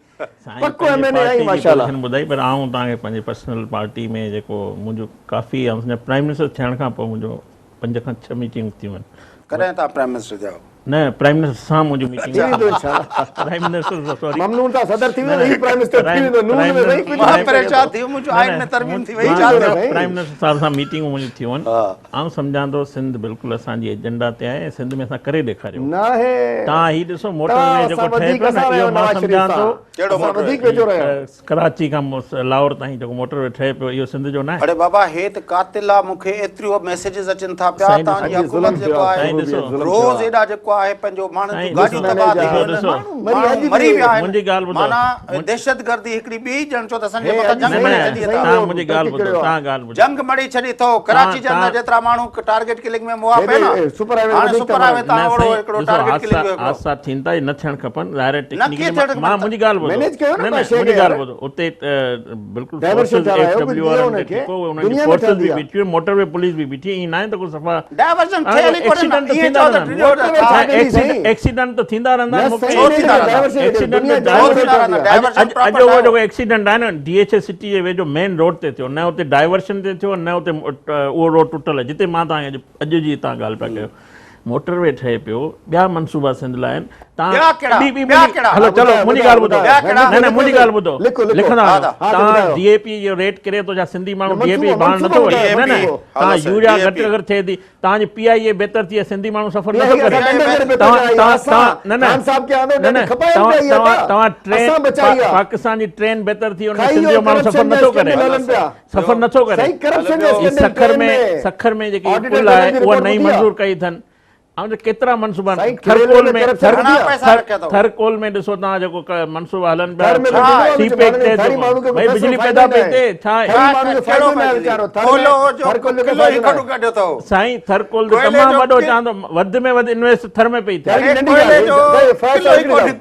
پڪو ايم اين اي آئين ماشاءالله. ٻڌائي پر آئون توهان کي پنهنجي پرسنل پارٽي ۾ جيڪو منهنجو ڪافي آئون سمجهان پرائم منسٽر ٿيڻ کان پوء منهنجو پنج کان ڇهه ميٽنگون ٿيون آهن. ڪڏهن توهان پرائم منسٽر ٿيا هو؟ نه پرائم منسٽر سان منهنجي ميٽنگ ٿي ويندو انشاء الله. پرائم منسٽر سان سوري. ممنون تان صدر ٿي ويندو هي پرائم منسٽر ٿي ويندو نون ۾ سائين ڪجهه مان پريشان ٿي ويم منهنجو آئين ۾ ترميم ٿي وئي ڇا ٿيو. پرائم منسٽر صاحب سان ميٽنگون منهنجون ٿيون آهن آئون سمجهان ٿو سنڌ بلڪل اسان جي ايجنڊا تي آهي ۽ سنڌ ۾ اسان ڪري ڏيکاريو. ناهي. تان هي ڏسو موٽر وي جيڪو ٺهي پيو نه اهو مان سمجهان ٿو ڪهڙو موٽر وي؟ ڪراچي کان لاهور تائين جيڪو موٽر وي ٺهي پيو اهو سنڌ جو ناهي؟ اڙي بابا هي ته قاتل آ مون کي ايتريون ميسيجز اچن ٿا پيا تان جي حڪومت جيڪو آهي روز ايڏا جيڪو آهي پنهنجو ماڻهن جون گاڏيون تباهه ٿي ويون آهن ماڻهو مري ويا آهن معنيٰ دهشتگردي هڪڙي ٻي ڄڻ چو ته اسان جي مٿان جنگ مڙهي ڇڏي اٿو جنگ مڙهي ڇڏي اٿو ڪراچي جي اندر جيترا ماڻهو ٽارگيٽ ڪلنگ ۾ مئا پئي نه هاڻي سپر هاء وي تان اهڙو هڪڙو ٽارگيٽ ڪلنگ جو هڪڙو حادثا ٿين ٿا نه ٿيڻ کپن ظاهر آهي ٽيڪنيڪلي مان منهنجي ڳالهه ٻڌو مينيج ڪيو نه نه نه منهنجي ڳالهه ٻڌو اتي بلڪل فورسز ايف ڊبليو وارن کي ٺيڪو انهن جي فورسز به بيٺي هئي موٽر وي پوليس به بيٺي ائين ناهي ته ڪو صفا ڊائيورشن ٿيل ئي ڪونهي نه ائين چئو ته ڊڄو ته ايڪسيڊنٽ ته ٿيندا رهندا آهن ايڪسيڊنٽ اڄ اهو جيڪو ايڪسيڊنٽ آهي نه ڊي ايڇ اي سٽي جي ويجهو مين روڊ تي ٿيو نه اتي ڊائيورشن تي ٿيو نه اتي اهو روڊ ٽٽل آهي جتي مان توهان کي اڄ جي تان ڳالهه پيا ڪيو موٽر وي ٺهي پيو ٻيا منصوبا سنڌ لاء آهن تان ٻيا ڪهڙا ٻي ٻي ٻيا ڪهڙا هلو چلو منهنجي ڳالهه ٻڌو ٻيا ڪهڙا نه نه منهنجي ڳالهه ٻڌو لکو لکو لکندا ها وڃو ها تان ڊي اي پي جو ريٽ ڪري ٿو ڇا سنڌي ماڻهو ڊي اي پي ڀاڻ نٿو وٺي نه نه تان يوريا گهٽ اگر ٿئي ٿي تان جي پي آئي اي بهتر ٿي سنڌي ماڻهو سفر نٿو ڪري توهان توهان نه نه نه نه توهان توهان ٽرين پاڪستان جي ٽرين بهتر ٿي ان ۾ سنڌي ماڻهو سفر نٿو ڪري سفر نٿو ڪري. سکر ۾ سکر ۾ جيڪي پل آهي اها نئين منظور ڪئي اٿن. آئون چيو ڪيترا منصوبا آهن ٿر ڪول ۾ ٿر ڪول ۾ ڏسو توهان جيڪو منصوبا هلن پيا سي پيڪ تي ڀئي بجلي پيدا پئي ٿئي ڇا سائين ٿر ڪول ته تمام وڏو چوان ٿو وڌ ۾ وڌ انويسٽ ٿر ۾ پئي ٿئي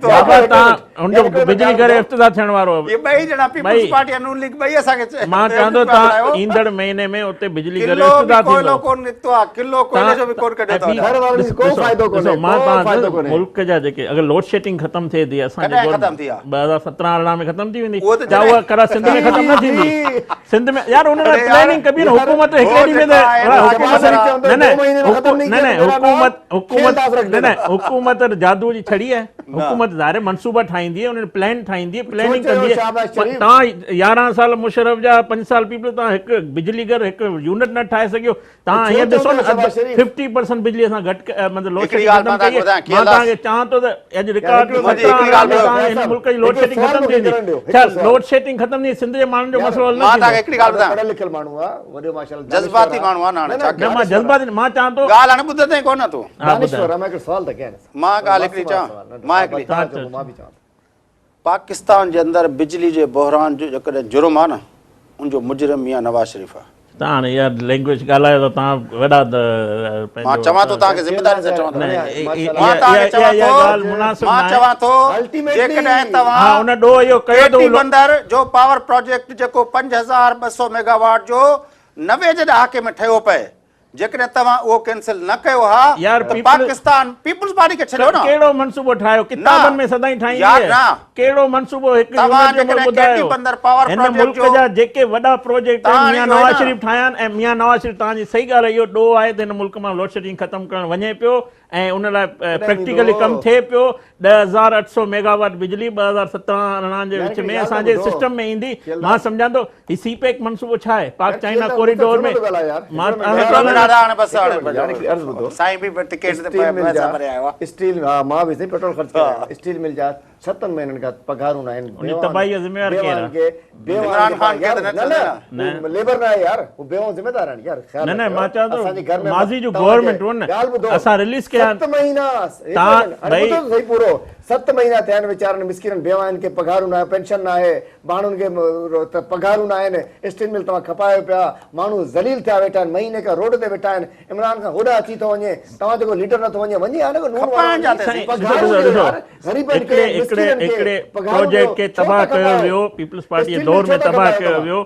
بابا توهان هن جو بجلي گهر افتتاح ٿيڻ وارو هي ٻئي ڄڻا پيپلز پارٽي ۽ نون ليگ ٻئي اسان کي مان چوان ٿو ته ايندڙ مهيني ۾ اتي بجلي گهر افتتاح ٿيندو ڪلو ڪون نڪتو آ ڪلو ڪوئلي جو به ڪون ڪڍيو اٿو گهر وارن کي ڪو فائدو ڪونهي مان توهان ملڪ جا جيڪي اگر لوڊ شيڊنگ ختم ٿئي ٿي اسان جي ختم ٿي آ 2017 18 ۾ ختم ٿي ويندي ڇا اها ڪرا سنڌ ۾ ختم نه ٿيندي سنڌ ۾ يار ان لاء پلاننگ ڪبي نه حڪومت هڪڙي ڏينهن ۾ حڪومت نه نه نه نه حڪومت حڪومت نه نه حڪومت جادو جي ڇڙي آهي حڪومت ظاهر آهي منصوبا ٺاهيندي آهي انهن پلان ٺاهيندي آهي پلاننگ ڪندي آهي توهان 11 سال مشرف جا 5 سال پيپلز توهان هڪ بجلي گهر هڪ يونٽ نه ٺاهي سگهيو توهان هيئن ڏسو نه 50% بجلي اسان گهٽ مطلب لوڊ شيڊنگ ختم ڪئي آهي مان توهان کي چوان ٿو ته اڄ رڪارڊ 17 ۾ هن ملڪ جي لوڊ شيڊنگ ختم ٿي ويندي ڇا لوڊ شيڊنگ ختم ٿي سنڌ جي ماڻهن جو مسئلو حل نه ٿيندو جذباتي ماڻهو آهي نه هاڻي ڇا ڪيان مان جذباتي مان چوان ٿو ڳالهه هاڻي ٻڌندين ڪونه تون دانشور مان هڪڙو سوال ته ڪيان مان ڳالهه هڪڙي چوان مان هڪڙي پاڪستان جي اندر بجلي جي بحران جو جيڪڏهن جرم آهي نه ان جو مجرم ميان نواز شريف آهي. تان هاڻي اها لينگويج ڳالهايو ته تان وڏا مان چوان ٿو تان کي ذميداري سان چوان ٿو مان تان کي چوان ٿو مان چوان ٿو جيڪڏهن توهان ان ڏوهه اهو ڪيو ته بندر جو پاور پروجيڪٽ جيڪو 5200 ميگاواٽ جو 90 جي ڏهاڪي ۾ ٺهيو پئي جيڪڏهن توهان اهو ڪينسل نه ڪيو ها ته پاڪستان پيپلز پارٽي کي ڇڏيو نه. ڪهڙو منصوبو ٺاهيو ڪتابن ۾ سدائين ٺاهيندي آهي ڪهڙو منصوبو هڪ يونٽ جو ملڪ ٻڌايو هن ملڪ جا جيڪي وڏا پروجيڪٽ آهن ميان نواز شريف ٺاهيا آهن ۽ ميان نواز شريف توهان جي صحيح ڳالهه آهي اهو ڏوهه آهي ته هن ملڪ مان لوڊشيڊنگ ختم ڪرڻ وڃي پيو ۽ ان لاء پريڪٽيڪلي ڪم ٿئي پيو 10800 ميگاواٽ بجلي 2017 18 جي وچ ۾ اسان جي سسٽم ۾ ايندي مان سمجهان ٿو هي سي پيڪ منصوبو ڇا آهي پاڪ چائنا ڪوريڊور ۾ اسٽيل ها مان به سائين پيٽرول خرچ ڪري آيو اسٽيل مل جا ستن مهينن کان پگهارون ناهن ان جي تباهي جو ذميوار ڪير آهي عمران خان کي ته نه نه ليبر نه آهي يار هو بيوان ذميدار آهن يار خيال نه نه مان چوان ٿو ماضي جون گورنمينٽ هون نه اسان رليز ڪيا ست مهينا تان ڀئي ٻڌو صحيح پورو ست مهينا ٿيا آهن ويچارن مسڪينن بيواهن کي پگهارون نه آهن پينشن نه آهي ماڻهن کي پگهارون نه آهن اسٽيل مل توهان کپايو پيا ماڻهو ذليل ٿيا ويٺا آهن مهيني کان روڊ تي ويٺا آهن عمران خان هوڏانهن اچي ٿو وڃي توهان جو ڪو ليڊر نٿو وڃي وڃي ها نه ڪو نون وارو پگهارون ڏيو يار غريبن کي هڪڙي هڪڙي پروجيڪٽ کي تباهه ڪيو ويو پيپلز پارٽي جي دور ۾ تباهه ڪيو ويو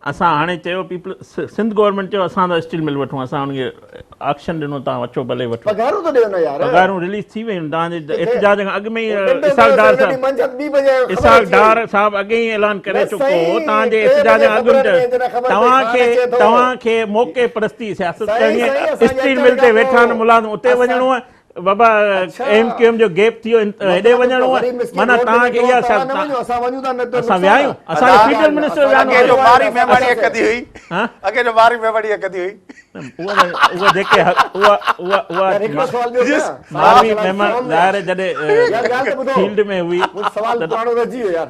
اسان هاڻي چيو پيپلز سنڌ گورنمينٽ چيو اسان ته اسٽيل مل وٺون اسان ان کي آڪشن ڏنو تان اچو ڀلي وٺو پگهارون ته ڏيو نه يار پگهارون رليز ٿي ويون تان جي احتجاج کان اڳ ۾ ئي اسحاق ڊار صاحب اسحاق ڊار صاحب اڳي ئي اعلان ڪري چڪو هو تان جي احتجاج کان اڳ ۾ توهان کي توهان کي موقعي پرستي سياست ڪرڻي آهي اسٽيل مل تي ويٺا آهن ملازم اتي وڃڻو آهي. بابا ايم ڪيو ايم جو گيپ ٿي ويو هيڏي وڃڻو آهي معنيٰ توهان کي اها اسان وڃون ٿا نه ته اسان ويا آهيون اسان کي فيڊرل منسٽر ويا اڳي جو ماري ميمڻي ڪدي هئي اڳي جو ماري ميمڻي ڪدي هئي اها جيڪي اها اها اها هڪڙو سوال ٻيو ڪيان ماروي ميمڻ ظاهر جڏهن فيلڊ ۾ هئي سوال پراڻو رهجي ويو يار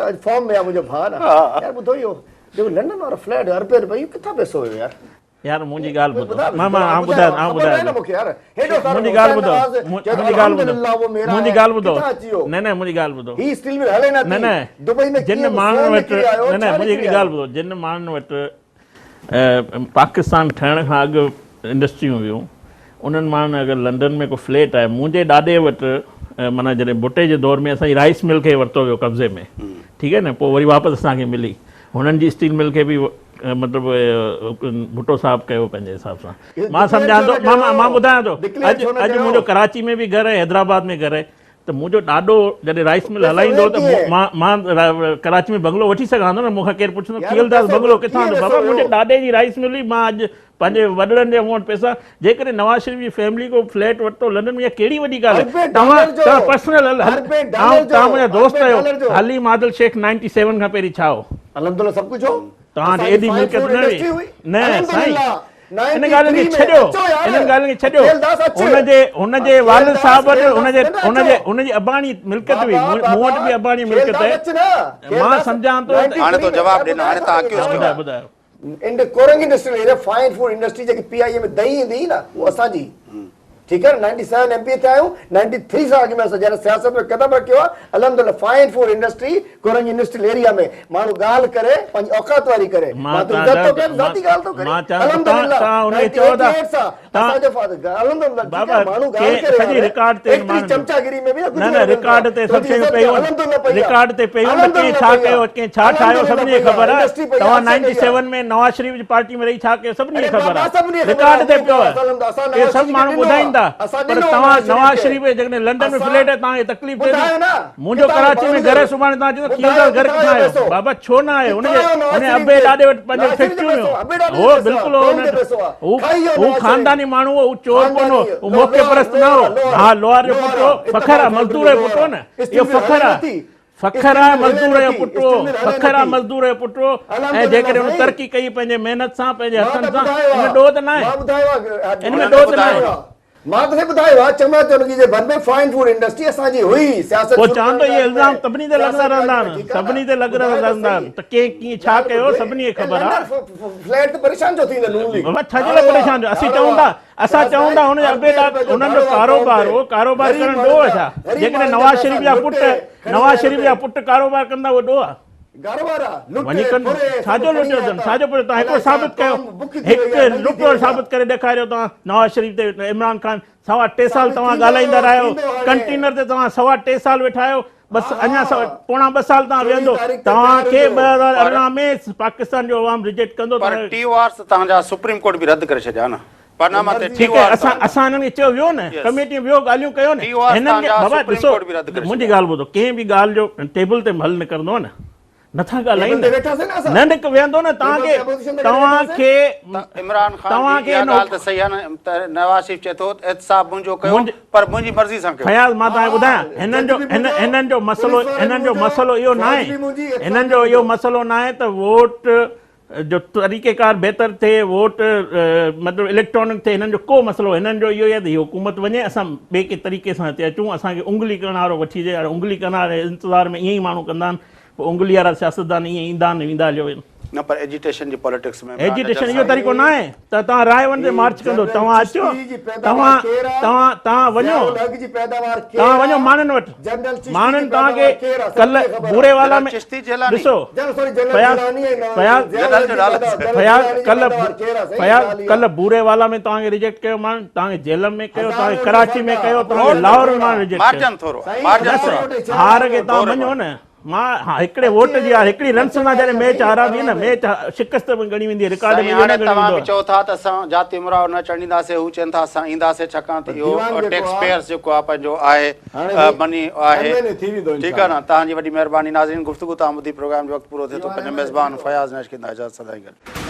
اڄ فارم ۾ آ منهنجو ڀاء نه يار ٻڌو اهو جيڪو لنڊن وارو فليٽ اربين رپيا اهو ڪٿان پئسو هيو يار يار منهنجي ڳالهه ٻڌو مان مان آئون ٻڌايان آئون ٻڌايان منهنجي ڳالهه ٻڌو منهنجي ڳالهه ٻڌو منهنجي ڳالهه ٻڌو نه نه منهنجي ڳالهه ٻڌو هي اسٽيل مل هلي نه نه نه دبئي ۾ جن ماڻهن وٽ نه نه منهنجي هڪڙي ڳالهه ٻڌو جن ماڻهن وٽ پاڪستان ٺهڻ کان اڳ انڊسٽريون هيون انهن ماڻهن اگر لنڊن ۾ ڪو فليٽ آهي منهنجي ڏاڏي وٽ معنيٰ جڏهن ڀٽي جي دور ۾ اسان جي رائس مل کي ورتو ويو قبضي ۾ ٺيڪ آهي نه پوء وري واپس اسان کي ملي هنن جي اسٽيل مل کي به مطلب ڀٽو صاحب ڪيو پنهنجي حساب سان مان سمجهان ٿو مان مان ٻڌايان ٿو اڄ اڄ منهنجو ڪراچي ۾ به گهر آهي حيدرآباد ۾ گهر آهي ته منهنجو ڏاڏو جڏهن رائس مل هلائيندو هو ته مان مان ڪراچي ۾ بنگلو وٺي سگهان ٿو نه مون کان ڪير پڇندو کيئل داس بنگلو ڪٿان آندو بابا منهنجي ڏاڏي جي رائس مل هئي مان اڄ پنهنجي وڏڙن جي مون وٽ پئسا جيڪڏهن نواز شريف جي فيملي ڪو فليٽ ورتو لنڊن ۾ اها ڪهڙي وڏي ڳالهه آهي توهان توهان پرسنل توهان منهنجا دوست آهيو حليم عادل شيخ نائنٽي سيون کان پهرين ڇا هو؟ الحمدلله سڀ ڪجهه هو توهان وٽ ايڏي ملڪيت نه هئي نه سائين ان ڳالهين کي ڇڏيو انهن ڳالهين کي ڇڏيو هن جي هن جي والد صاحب وٽ هن جي هن جي هن جي اباڻي ملڪيت هئي مون وٽ به اباڻي ملڪيت آهي مان سمجهان ٿو هاڻي تو جواب ڏنو هاڻي تان اڪيوز ڪيو ٻڌايو and Korangi industrial area fine food industry جيڪي پي آء اي ۾ دهي ايندي هئي نه اهو اسان جي ٺيڪ آهي نه نائنٽي سيون ايم پي اي ٿيا آهيون نائنٽي ٿري سان اڳ ۾ اسان جڏهن سياست ۾ قدم رکيو آهي الحمدلله fine food industry Korangi industrial area ۾ ماڻهو ڳالهه ڪري پنهنجي اوقات واري ڪري مان تو عزت ٿو ڪيان ذاتي ڳالهه ٿو ڪري الحمدلله نائنٽي ايٽي ايٽ سان اسان جو فادر الحمدلله ٺيڪ آهي ماڻهو ڳالهه ڪري سڄي رڪارڊ تي ايتري چمچاگيري ۾ به نه نه رڪارڊ تي سڀ شيون پيون رڪارڊ تي پيون ته ڪنهن ڇا ڪيو ڪنهن ڇا ٺاهيو سڀني کي خبر آهي توهان نائنٽي سيون ۾ نواز شريف جي پارٽي ۾ رهي ڇا ڪيو سڀني کي خبر آهي رڪارڊ تي پيو آهي اهي سڀ ماڻهو ٻڌائين ٿا پر توهان نواز شريف جي جيڪڏهن لنڊن ۾ فليٽ آهي توهان کي تڪليف ٿئي ٿي منهنجو ڪراچي ۾ گهر آهي سڀاڻي توهان چوندو کير داس گهر ڪٿان آيو بابا ڇو نه آيو هن جي هن جي ابي ڏاڏي وٽ پنهنجو فيڪٽريون هيون هو بلڪل هو هو خانداني ماڻهو هو هو چور ڪونه هو هو موقعي پرست نه هو ها لوهار جو پٽ هو فخر آهي مزدور جو پٽ هو نه اهو فخر آهي فخر آهي مزدور جو پٽ هو فخر آهي مزدور جو پٽ هو ۽ جيڪڏهن هن ترقي ڪئي پنهنجي محنت سان پنهنجي هٿن سان ان ۾ ڏوهه ته ناهي ان ۾ ڏوهه ته ناهي. مان توکي ٻڌايو آهي چمڙا چورنگي جي ڀر ۾ فائن فوڊ انڊسٽري اسان جي هئي سياست پوء شروع چوان ڪرڻ ٿو اهي کان اڳ الزام ۾ سڀني تي لڳندا سياست رهندا اڳ ۾ آهن ٺيڪ آهي سڀني نه تي لڳندا ٻڌايو ته رهندا آهن صحيح ته ڪنهن ڪيئن ڇا ڳالهه ڪيو ٻڌ سڀني کي اي خبر لنڊن آهي فليٽ تي پريشان ڇو ٿيندين نون ليگ بابا ڇا جي لاء ڌاڙو آ پريشان ٿيو اسين ڌاڙو چئون آ ٿا اسان فياض چئون ٿا نائيڪ هن جا ابي اربين ڏاڏا رپين جو انهن جو ڌاڙو آ قوم ڪاروبار تي هو ڪاروبار غريب ڪرڻ ماڻهن ڏوهه جا ڇا غريب جيڪڏهن ماڻهن جا نواز پئسا شريف جا پٽ لٽي کڻي نواز ويا شريف رپي جا پٽ ڪاروبار ڪندا اهو ڏوهه آ ڪاروبار آ وڃي لٽي ڪن ڦري ڇا سڀ جو کڻي لٽيو آيا اٿن ٿا ڇا جو پريو توهان هڪڙو الائي ڇا ثابت ڪيو قوم بک ٿي وئي هڪ آ ننگي ٿي رپيو وئي آ ثابت ڪري ڏيکاريو توهان نواز شريف تي عمران خان سوا ٽي سال ثابت توهان ٿيندو ڳالهائيندا رهيا ٿيندو آهيو هاڻي ڪنٽينر تي توهان سوا ٽي سال ويٺا آهيو بس ها اڃا ها پوڻا ٻه سال توهان 24 ويهندو تاريخ تي توهان تيار کي هجو 2018 ۾ پاڪستان جو عوام ريجيڪٽ ڪندو پر توهان ٽي او آرز توهان جا سپريم ڪورٽ به رد ڪري ڇڏيا نه پاناما تي ٽي ٺيڪ او آهي آر اسان اسان هنن کي چيو ويو نه ڪميٽي ۾ ويو ڳالهيون ڪيو نه ٽي او آر هنن توهان کي جا بابا سپريم ڏسو ڪورٽ به رد ڪري منهنجي ڇڏيا ڳالهه ٻڌو ڪنهن به ڳالهه جو ٽيبل تي حل نڪرندو آهي نه نٿا ڳالهائين ٽيبل تي ويٺاسين نه اسان نه نه ويهندو نه توهان ٽيبل کي تي اپوزيشن ته گڏ توهان ويٺاسين کي ته عمران خان توهان جي کي اها ان ڳالهه ته صحيح آهي نه ته نواز شريف چئي ٿو ته احتساب منهنجو ڪيو منهنجي پر منهنجي مرضي سان ڪيو فياض مان توهان کي ها ٻڌايان هنن جج جو به هن منهنجو هنن جو مسئلو پوليس وارا به هنن جو منهنجا مسئلو اهو فوج ناهي به منهنجي احتساب هنن به جو اهو منهنجو مسئلو ناهي ته ووٽ جو طريقه ڪار بهتر ٿئي ووٽ مطلب اليڪٽرانڪ ٿئي هنن جو ڪو مسئلو هنن جو اهو ئي آهي ته هي حڪومت وڃي اسان ٻئي ڪنهن طريقي سان هتي اچون اسان کي انگلي ڪرڻ وارو وٺي اچي هاڻي انگلي ڪرڻ واري انتظار ۾ ائين ئي ماڻهو ڪندا آهن پوء انگلي وارا سياستدان ائين ايندا آهن ويندا هليو وڃن. نه پر ايجيٽيشن جي پاليٽڪس ۾ عمران ايجيٽيشن اجل اهو صاحب طريقو نه آهي ته توهان راء ون تي هي مارچ ڪندو جنرل توهان اچو چشتي جي پيداوار توهان ڪير آ توهان توهان وڃو ضياء الحق جي پيداوار ڪير توهان آ وڃو ماڻهن وٽ جنرل چشتي جي ماڻهن توهان کي پيداوار ڪير آ ڪلهه سڀني کي خبر آ بوري والا جنرل ۾ چشتي جيلاني ڏسو جنرل سوري جنرل فياض جيلاني ۽ فياض ضياء جنرل الحق جو جي نالو پيداوار جنرل فياض جيلاني جي ڪلهه پيداوار ڪير آ سائين فياض ڳالهه اها ڪلهه بوري والا ۾ توهان کي ريجيڪٽ ڪيو ماڻهن توهان کي جهلم ۾ ڪيو توهان هزار کي ووٽ جو ڪراچي ۾ فرق آ ڪيو توهان کي اپوزيشن ۾ لاهور ۾ ٿورا ماڻهن ريجيڪٽ ڪيو مارجن ٿورو سائين مارجن هزار ٿورو ووٽ ۽ نه هار 6000 کي ووٽ توهان ٿورو مڃو نه مان ها هڪڙي ووٽ جي آ هڪڙي رنس سان جڏهن ميچ هارائبي نه ميچ شڪست ۾ ڳڻي ويندي رڪارڊ ۾ سائين اهو نه هاڻي ڳڻيو توهان ويندو به آهي. چئو ٿا ته اسان جاتي امراء نه چڻينداسي هو چين ٿا اسان اينداسي ڇاڪاڻ ته پر ديوان اهو جيڪو ٽيڪس آ پيئرس جيڪو آ پنهنجو آهي هاڻي سائين مني آهي ايم اين اي ٿي ويندو ٺيڪ آ انشاء نه الله توهان جي وڏي مهرباني ناظرين گفتگو توهان ٻڌي پروگرام جو وقت پورو ٿئي ٿو ديوان پنهنجي ايم اين اي ٿي ميزبان ويندو. فياض نائچ کي اجازت سدائين گڏ.